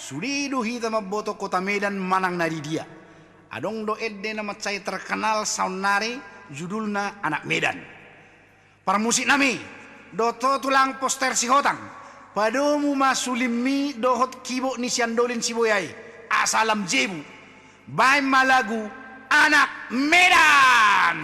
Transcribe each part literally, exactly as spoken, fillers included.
Sude do hita mamboto Kota Medan manang na di dia. Adong do ende na mansai terkenal saonnari, judulna Anak Medan. Parmusik nami, dohot ho tulang poster Sihotang, padomu ma sulimmi dohot kibok ni siandolin siboya i, asa lam jebu. Baen ma lagu Anak Medan.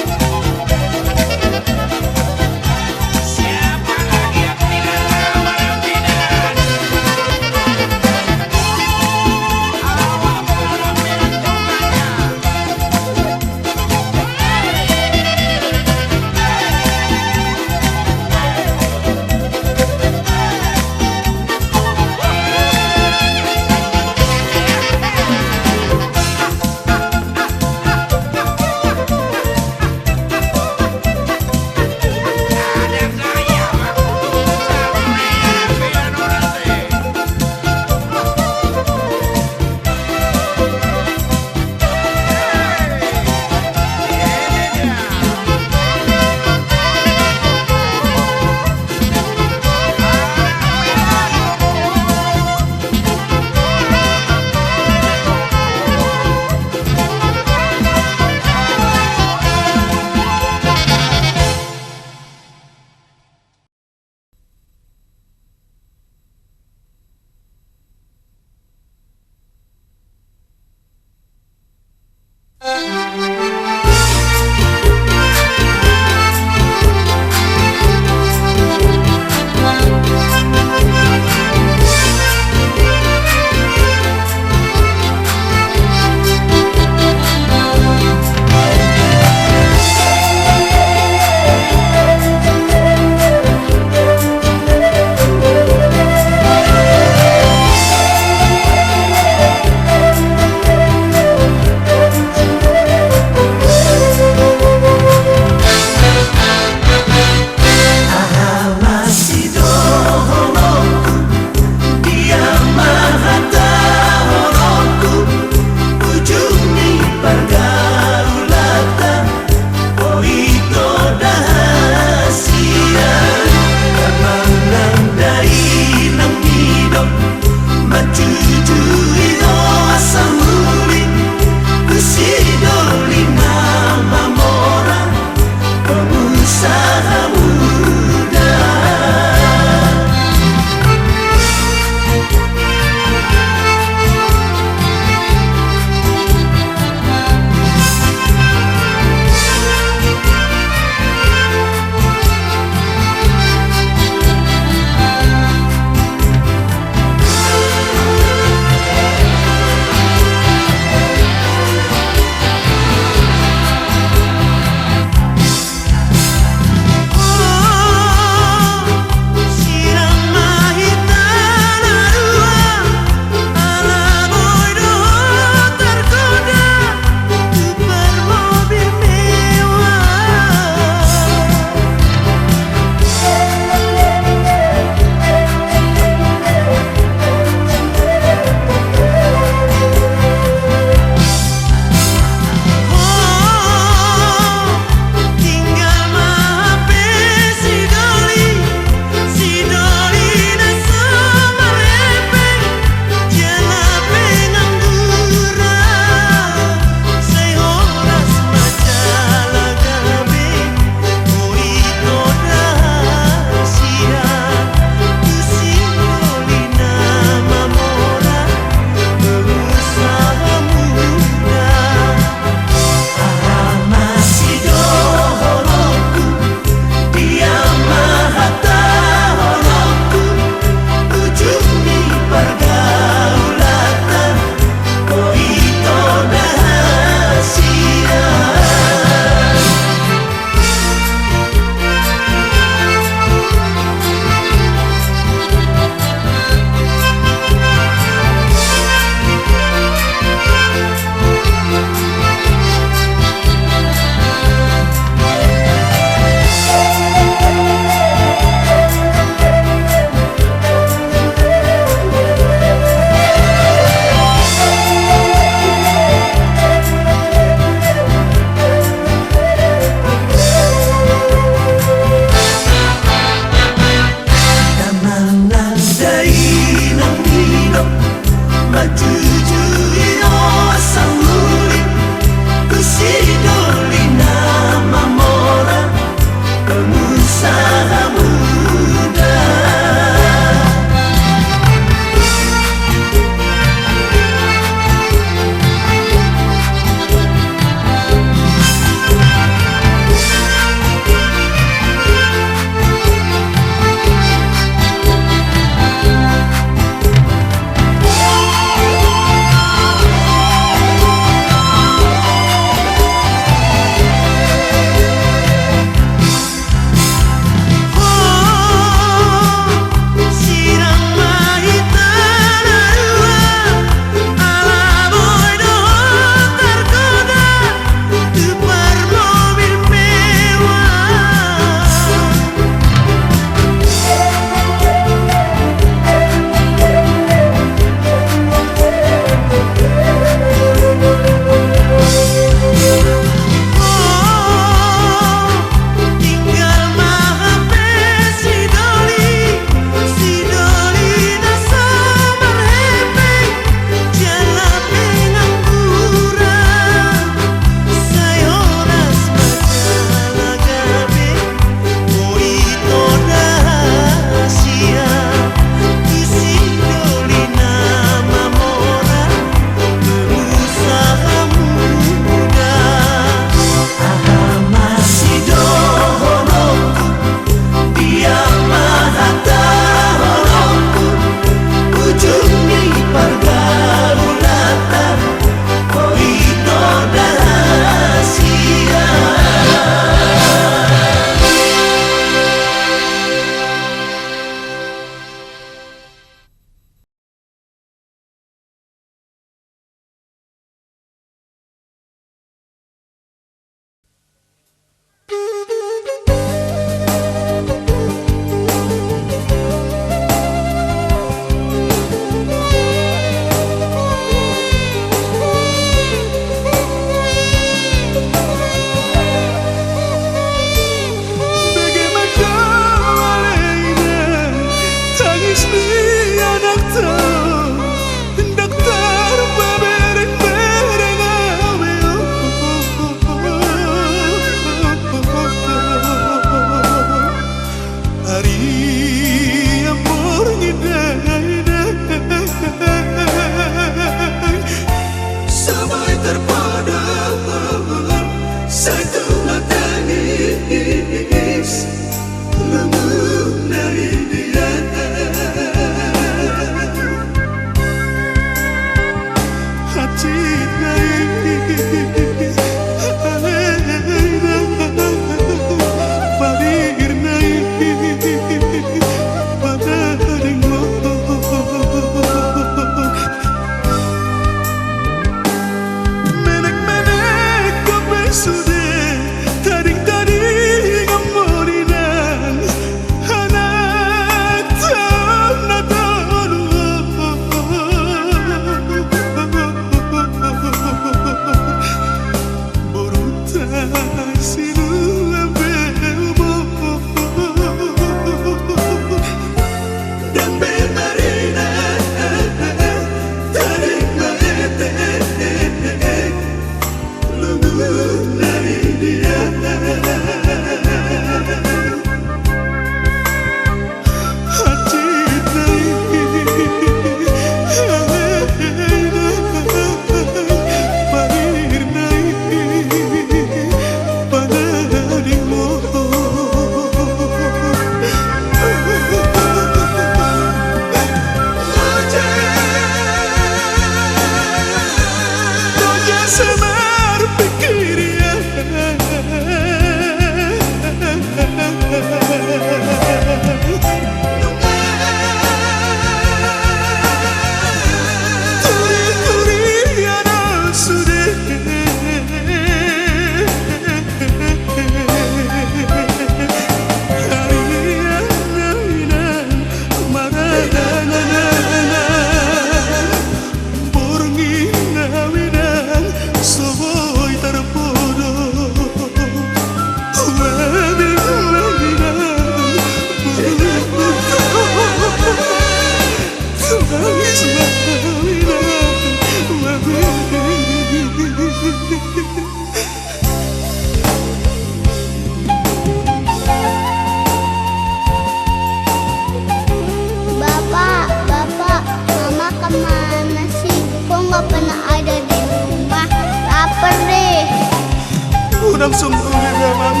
Ndang songon i, Amang.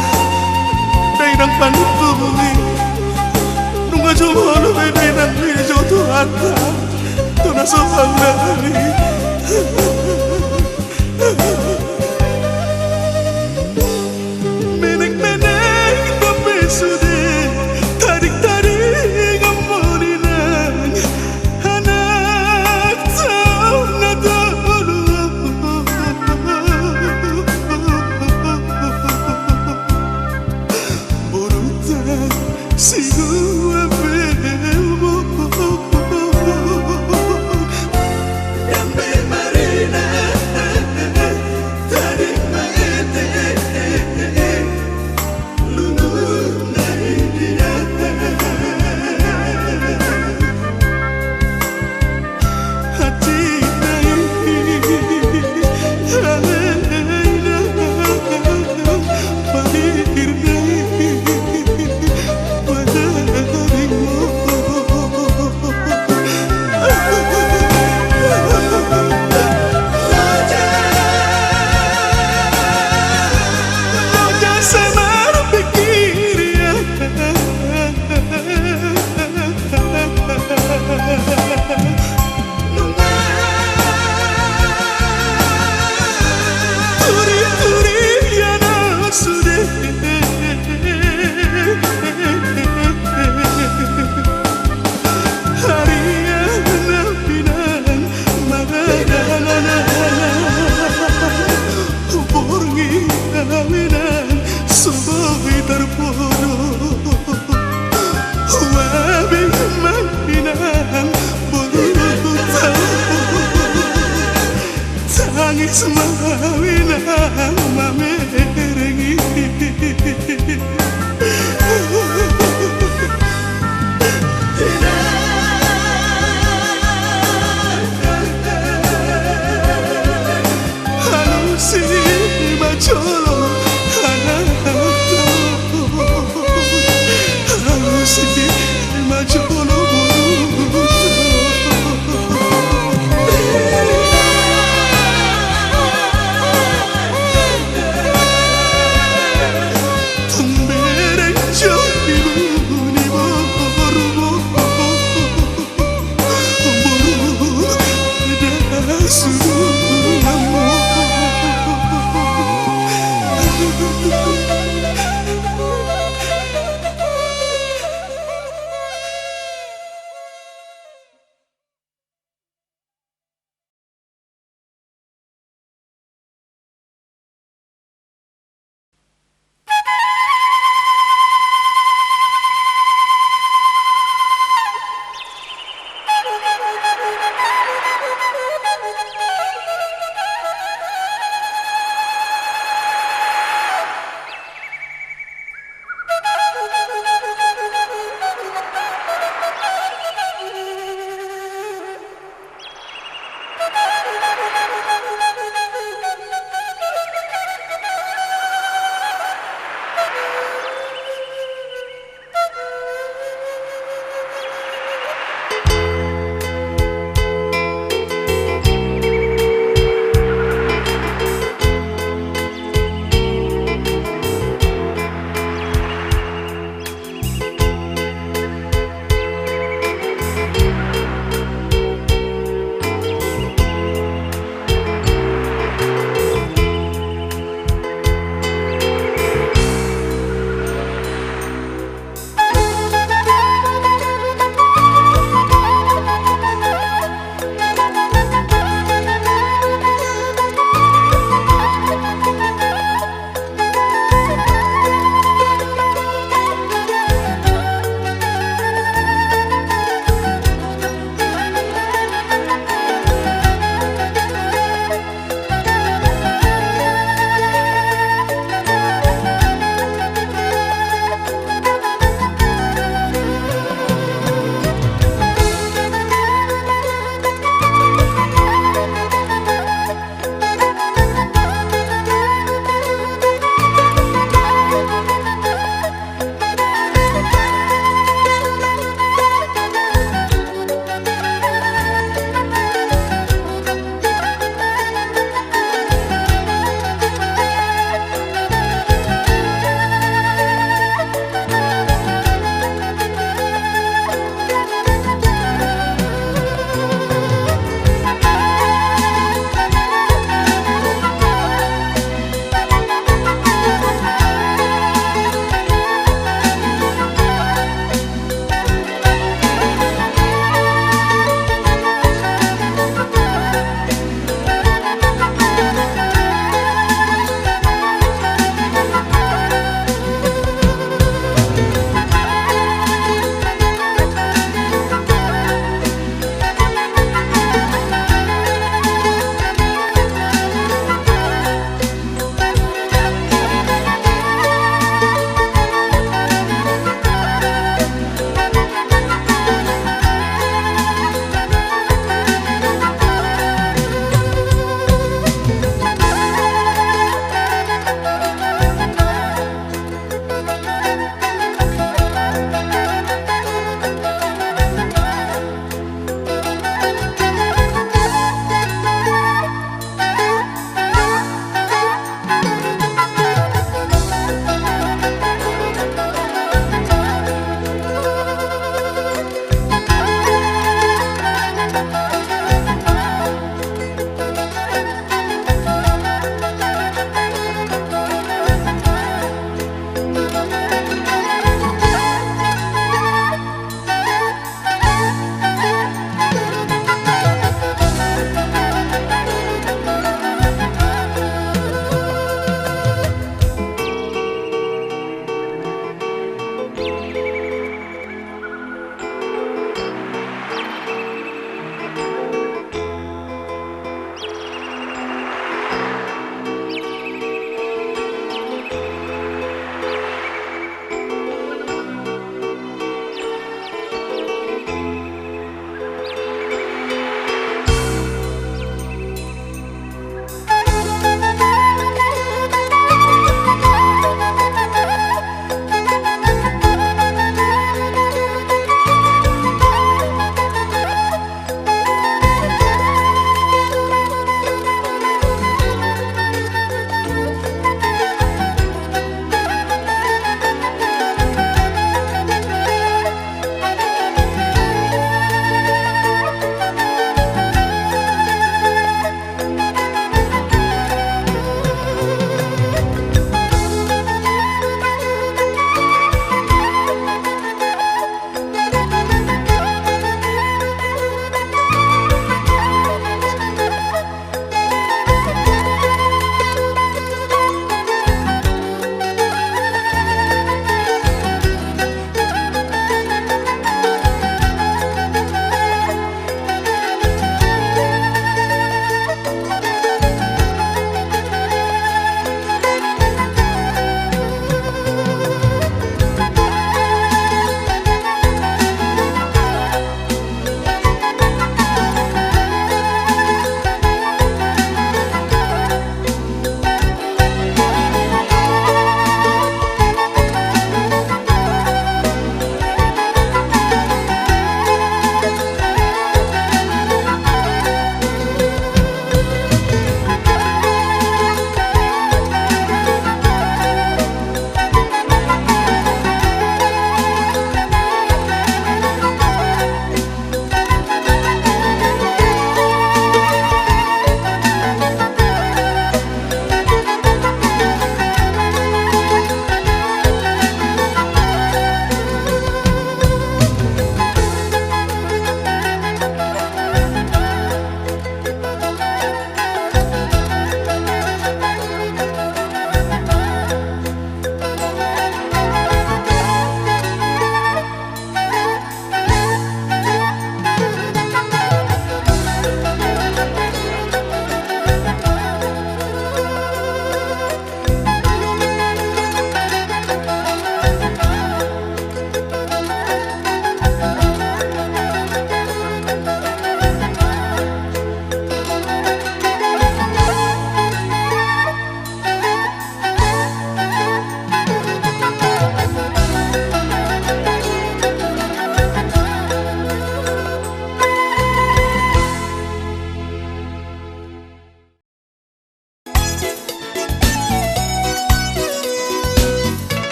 Dainang panungkun i. Nunga jumolo be dainang i jo Tuhanta. Tu na so panggari. Menek-menek dope sude, tarik-tarik ammo ninna, anak tau na tolu. Boruta si dua pe. Borngin ahu inang so boi tarpodo. Huabe ma inang boru tau. Tangis ma ahu inang mamereng i. Alusi ma jolo anakta. Alusi ma jolo boruta. Tung be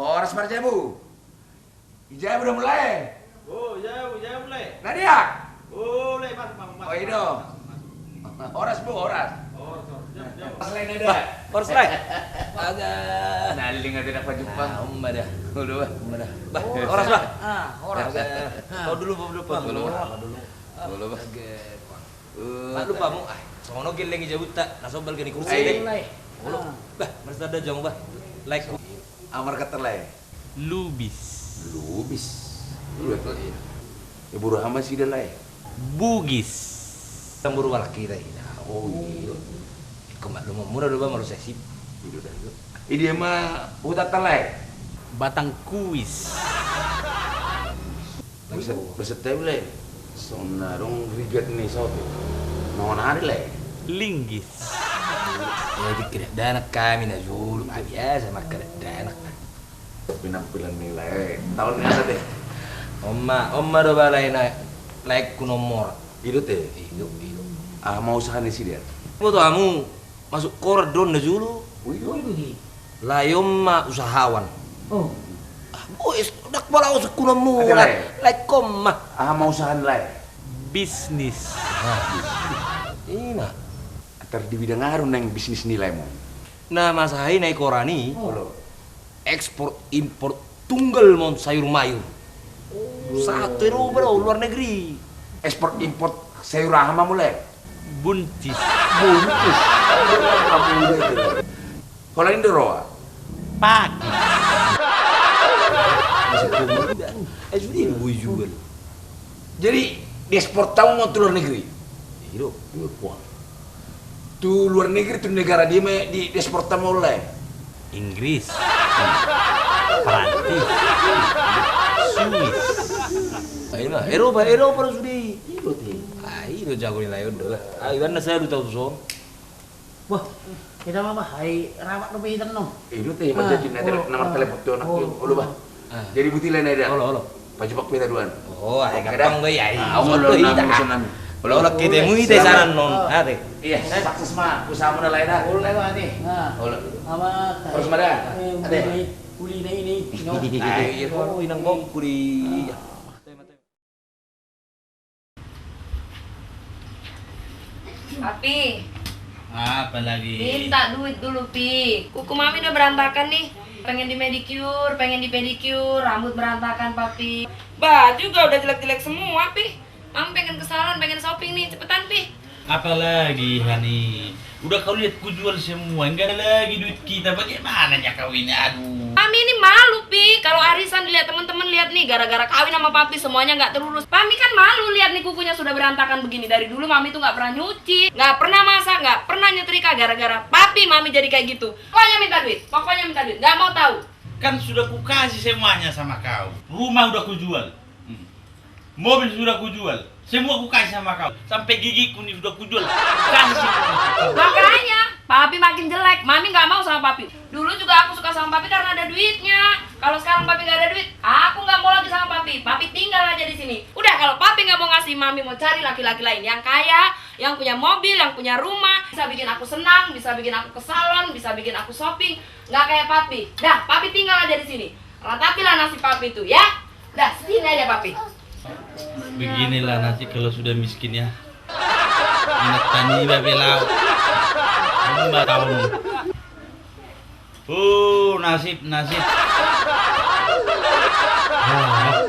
Horas marjabu. Di jabu do hamu lae? O, jabu, jabu lae. Na dia? O, lae, masuk, masuk, masuk. O, i do. Masuk, masuk. Horas, Bu, horas. Horas, horas. Jabu, jabu. Horas lae, na dia? Horas lae. Aga. Na, leleng ate na pajumpang. Ah, umma da. Olo, Bah. Umma da. Bah, horas, Bah. Ah, horas. Aga. Kau dulu, Bah, dulu, Bah. Olo, Bah. Olo, Bah. Aga. Maklum, Bah, hamu. Ah, songon on gelleng i jabunta. Na sombal gani kursi. Ai. Olo. Bah, marsitada jo hamu, Bah. Lae. Amar kata lae. Lubis. Lubis. Iya. Iboru aha ma nasida lae? Bugis. Namboru halak hita i. O, iya. Ingkon maklum, mura do, Bah, manusia sip. Ido da. Idia ma hutanta lae? Batang Kuis. Buset, buset, tahe lae. Songon na adong rigat ni soto. Songon aha lae? Linggis. Jadi dakdanak hami na jolo, biasa ma dakdanak. Penampilan ni lae. Taon ni aha, Bah? On ma, on ma do, Bah, lae, na laengku nomor. Ido te? Ido, ido. Aha ma usaha ni nasida? Boto hamu, masuk koran do on na jolo. Ui, ui. Lae on ma usahawan. O. Ah, bois, ndang pola usaha hamu. Ate, lae. Laengku on ma. Aha ma usaha ni lae? Bisnis. Ah, bisnis. Ima. Antar di bidang aha do naeng bisnis ni lae on? Na masahi na di koran i. Olo. Ekspor impor tunggal ma on sayur mayur. Sahat tu Eropa do, luar negeri. Ekspor impor sayur aha ma muse? Buncis. Buncis. Holan i do roha. Pakis. Eh, sude do boi jual. Jadi diekspor hamu ma on tu luar negeri? Ido. Wah. Tu luar negeri, tu negara dia ma di, diekspor hamu on lae? Inggris. Prancis. Swiss. Ai ma, Eropa, Eropa do sude i. Ido te. Ai, ido jago ni lae on do lah. Ai, iba na sadia do tau tu son. Wah, hita ma, Bah, ai rapat dope hita annon. Ido te, manjanji na martelepon tu anak i. Olo, Bah. Jadi buti lae na ida. Olo, olo. Pajumpang pe hita duan. O, ai gampang do i, ai. Olo, olo, ketemu hita di sana annon. Ate. Iya, sukses ma usahamuna lae da. Olo, Bah, ate. Olo. Horas ma da. Ate. Uli na ini. Ai, iya, inang bokku di. Papi. Apa lagi? Minta duit dulu, Pi. Kuku Mami udah berantakan nih. Pengen di manicure, pengen di pedicure, rambut berantakan, Papi. Baju juga udah jelek-jelek semua, Pi. Mami pengen ke salon, pengen shopping nih. Cepetan, Pi. Apa lagi, Hani? Udah kau lihat kujual semua, nggak ada lagi duit kita. Bagaimana ya kau ini? Aduh. Mami ini malu, Pi. Kalau arisan dilihat teman-teman, lihat nih, gara-gara kawin sama Papi semuanya nggak terurus. Mami kan malu lihat nih kukunya sudah berantakan begini. Dari dulu Mami tuh nggak pernah nyuci, nggak pernah masak, nggak pernah nyetrika. Gara-gara Papi Mami jadi kayak gitu. Pokoknya minta duit, pokoknya minta duit. Nggak mau tahu. Kan sudah kukasih semuanya sama kau. Rumah udah kujual. Hmm. Mobil sudah kujual, semua kukasih sama kau. Sampai gigiku nih sudah kujual, kukasih semua. Makanya, Papi makin jelek. Mami nggak mau sama Papi. Dulu juga aku suka sama Papi karena ada duitnya. Kalau sekarang Papi nggak ada duit, aku nggak mau lagi sama Papi. Papi tinggal aja di sini. Udah, kalau Papi nggak mau ngasih, Mami mau cari laki-laki lain yang kaya, yang punya mobil, yang punya rumah, bisa bikin aku senang, bisa bikin aku ke salon, bisa bikin aku shopping. Nggak kayak Papi. Dah, Papi tinggal aja di sini. Ratapilah nasib Papi itu, ya. Dah, sini aja, Papi. Beginilah nasib kalau sudah miskin, ya. Anak tani babe lau. Lima tahun. Oh, nasib, nasib. Ah,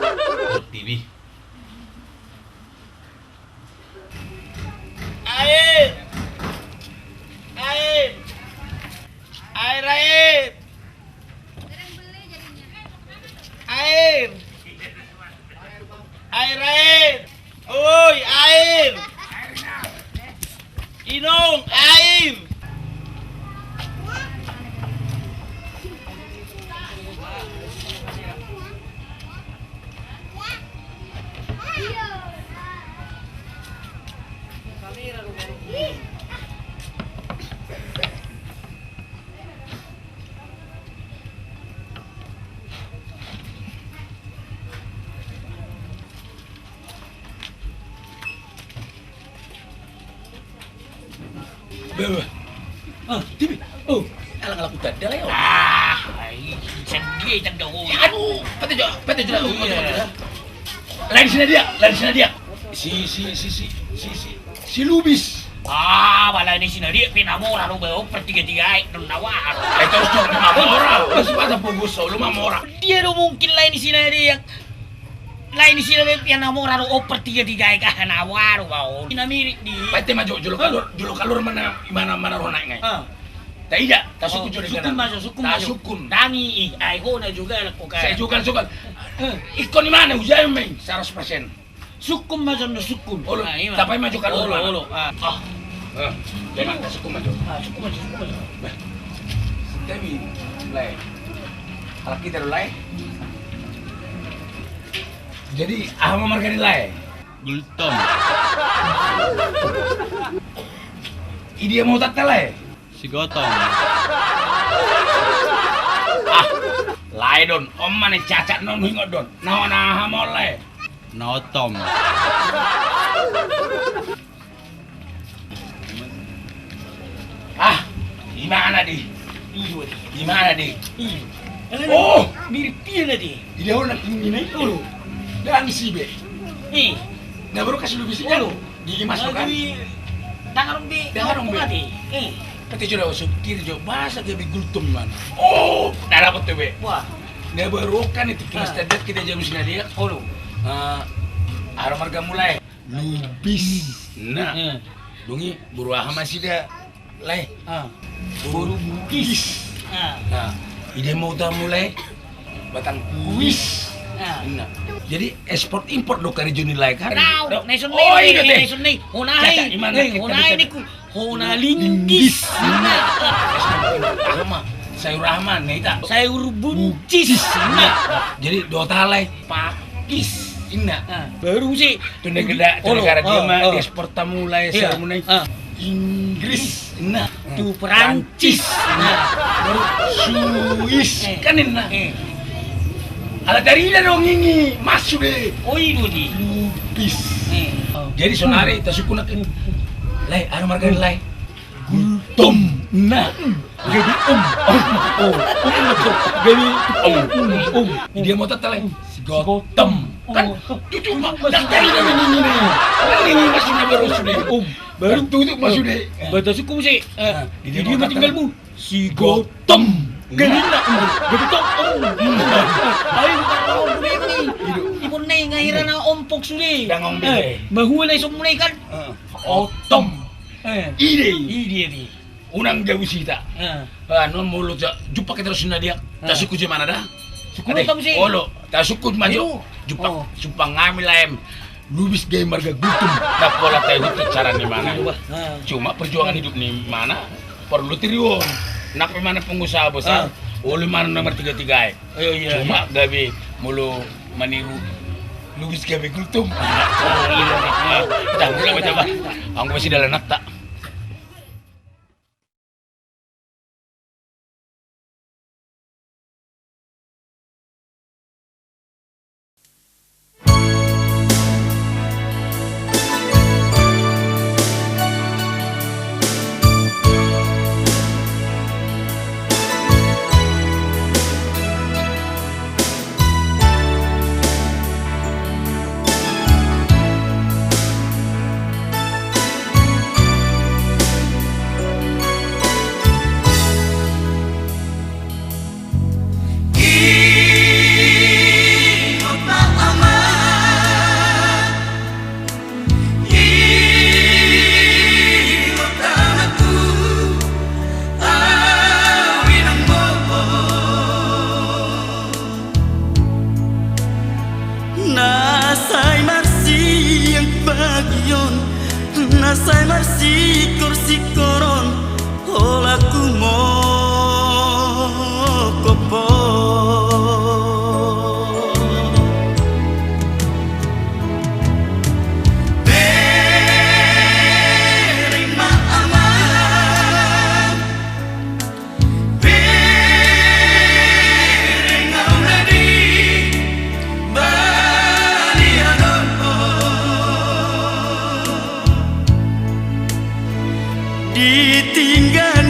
T V. Air! Air! Air, air! Air! Air, air! Oi, air! Inong, air! Bah, bah. Ah, T V. Oh, alang-alang hutanda, Leo. Ah, ai. Sedih tanda ho. Aduh, pete jo, pete jo. Lae ni si Nadia, lae ni si Nadia. Si, si, si, si, si, si, si Lubis. Ah, ba lae ni si Nadia, pe na mora do ba, oper tiga tiga aek, non na wara. Eh, terus dong, na mora. Terus pada pogos solo na mora. Dia do mungkin lae ni si Nadia. Lae ni si Nadia, pe na mora do oper tiga tiga aek, ah, na wara do ba on. Ina mirip di. Pete ma jo, jolo kalor, jolo kalor mana, mana, mana rohana ngai. Ah. Taida, tasukun jo dengan. Sukun ma jo, sukun ma jo. Tasukun. Tangi i, ai ho na jogal ko ka. Sai jogal, jogal. Eh. Ingkon i mana, ujae ma i, saratus persen. Sukun ma jo, sukun. Olo, tapai ma jo kalor. Olo, olo. Ah. Jangan, tasukun ma jo. Ah, sukun ma jo, sukun ma jo. Bah. Jadi, lae. Halak hita do lae. Jadi, aha ma marga ni lae? Gultom. Idia ma hutanta lae? Sigotong. Ah, lae don, on ma na cacat non huingot don. Na on aha ma on lae? Na otom. Ah, di mana de? Di mana de? Oh, mirip dia na de. Di dia orang ini nih. Olo. Dan si be. Eh. Na baru kasih lu bisi. Olo. Gigi mas kan? Dangarong be. Dangarong be. Eh. Pete jo da, sukir jo, bahasa gabe gultom man. Oh, na dapot tu be. Wah. Na baru kan itu kilas tadat kita jago sini dia. Olo. Eh, aha marga mu lae? Lubis. Nah. Eh. Dung i boru aha ma nasida lae? Ah. Boru Bugis. Ah. Nah, idia ma huta mu lae? Batang Kuis. Ah. Nah. Jadi ekspor impor do karejo ni lae kan? Tahu, naison ni. Oh, iya, naison ni. Hona i. Hona linggis. Nah. Ekspor impor. Aha ma? Sayur aha ma, na hita? Sayur buncis. Nah. Jadi dohot aha lae? Pakis. Inna. Ah. Baru si. Tu negara, tu negara dia ma, dia ekspor tamu lae, sayur muna i. Inggris. Inna. Tu Perancis. Inna. Baru Swiss. Eh. Kan inna. Eh. Ala tarida do ngingi, mas sude. Oh, i do di. Lubis. Eh. Jadi sonari tasukun nangkin. Lae, aha marga ni lae? Gultom. Nah. Jadi om. Om. Oh, om betul. Jadi om. Om. Dia mau tata lae. Sigottom. Kan cucu ma. Dah tadi dah ini, ini. Ini maksudnya baru sude. Om. Baru tutup maksudnya. Batas hukum sih. Eh, dia mau tinggal mu. Sigottom. Jadi nak. Jadi tok. Ayo, kita tahu ini. Ibu nih ngahirana ompok sude. Dangong be. Mahua na isop mulai kan. Otom. Eh. Ide. Ide di. Unang jabu sita. Eh. Ah, non molo ja-, jumpa kita terus na dia. Eh. Tasukun je mana dah? Sukun ade, tam sih. Olo, tasukun maju. Jumpa, oh. Jumpa ngami laem. Lubis gabe marga Gultom. Dah pola tahu itu cara ni mana. Iya, bah. Eh. Cuma perjuangan hidup ni mana perlu tirion. Nak mana pengusaha besar. Eh. Oleh mana nomor tiga tiga eh. Iya, iya. Cuma gabe molo maniru Lubis gabe Gultom. Dah, mulai baca, bah. Anggo masih dalam nafta. Na sai marsiangbagion, na sai marsikorsikkoron, holan humokop on. Bereng ma amang. Bereng au na di balian on. Ditinggal